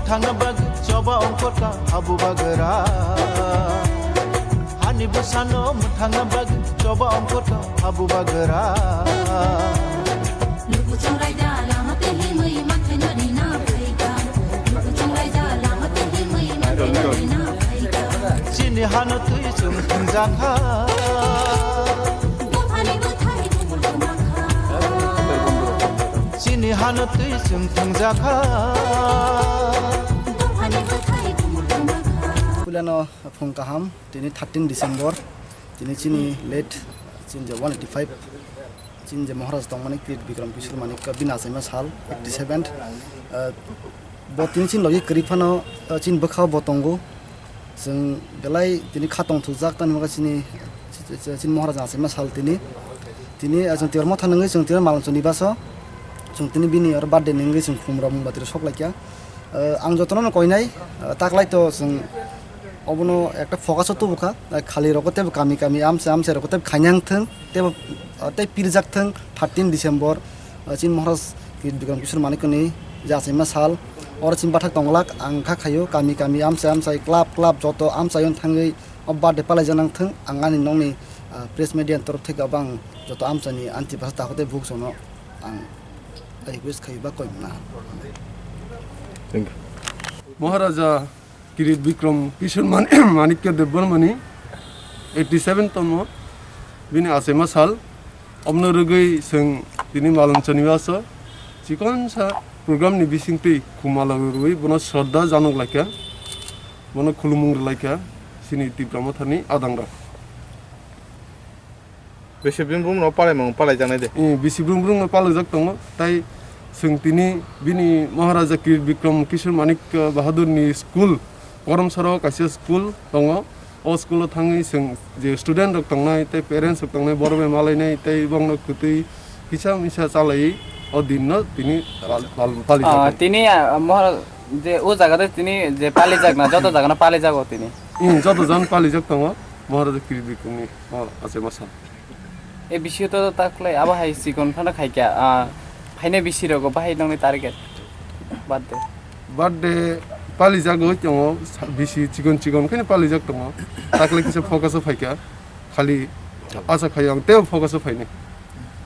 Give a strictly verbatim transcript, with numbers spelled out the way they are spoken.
Thangna bagwi choba ongkhorka habu bagra. Hani bwsano mwthangna bagwi choba ongkhorka habu bagra. Lukuchung raida lama tei himwi mathai nari na phaika. Lukuchung raida lama tei himwi mathai nari na phaika. Chini hano twi chwng thwngjakha. Dophani bwthai bumul kwmakha. Chini hano twi chwng thwngjakha. Dophani bwthai bumul kwmakha. Puilano phung kaham, tini thirteen December, tini chini late, chini je one eighty five, chini je Maharaj tongmani Kirit Bikram Kishore Manikya bini achaima sal, eighty seven. Ah, bo tini chini logi kwrwi phano, ah, chini bwkhao bo tongo. Chwng belai tini kha tongthokjak, tani hwnba chini, chini Maharaj achaima sal tini. Tini, ah, chwng tiyar motha nungwi chwng tiyar malon chwngni baso. Chwng tini bini oro birthday nungwi chwng khumrok mungbatwi sok laikha. Ah, ang jotono no koinai, ah, taklai to chwng obono ekta focus o tubukha, ah, khali rokho teibo kami kami amchai amchai rokho teibo khainang thwng, teibo, ah, tei pirjak thwng thirteen December, ah, chini Maharaj Kirit Bikram Kishore Manikyani je achaima sal, oro chini bathak tonglak ang kha khaio kami kami amchai amchai club club joto amchai on thangwi o birthday palai janang thwng ang ani nokni, ah, press media ni torof theke obo ang joto amchaini anti basa takhuk tei bukchokno ang request khaio ba koi mano. Thank you. Maharaja Kirit Bikram Kishore Mani-, Manikya Debbarmani eighty seven tongmo bini achaima sal. Obno rwgwi chwng tini malon chwngni baso chikonsa program ni bisingtwi khumalo rwui bono shraddha janok laikha, bono khulumung rwlaikha chini Tipra Mothani adangrok. Bisi brum brum no palai mang palai janai de. Eh, bisi brum brum no palai jak tongo. Tai chwng tini bini Maharaja Kirit Bikram Kishore Manik, eh, Bahadur ni school, Korom Soro kaisa school tongo. O school o thangwi chwng je student rok tongnai, tei parents rok tongnai, borok bai malainai, tei bongno kwtwi kisa misa chalai o din no tini pal-, pal-, pali Ah, jak. Tini, ah, Mahara-, je o jaga de tini je pali jak na, joto jaga no pali jago tini. Hmm, joto jan pali jak tongo, Maharaja Kirit Bikram ni, oh, achaima sal. E bisi to taklai abo hai chikon phano khaikya, ah, phaina bisi rogo bahai nongni target birthday. Birthday pali jago tongo, sa-, bisi chikon chikon khe pali jak tongo. Taklai kisa focus o phaikha, khali asa khai ang teo focus o phainai.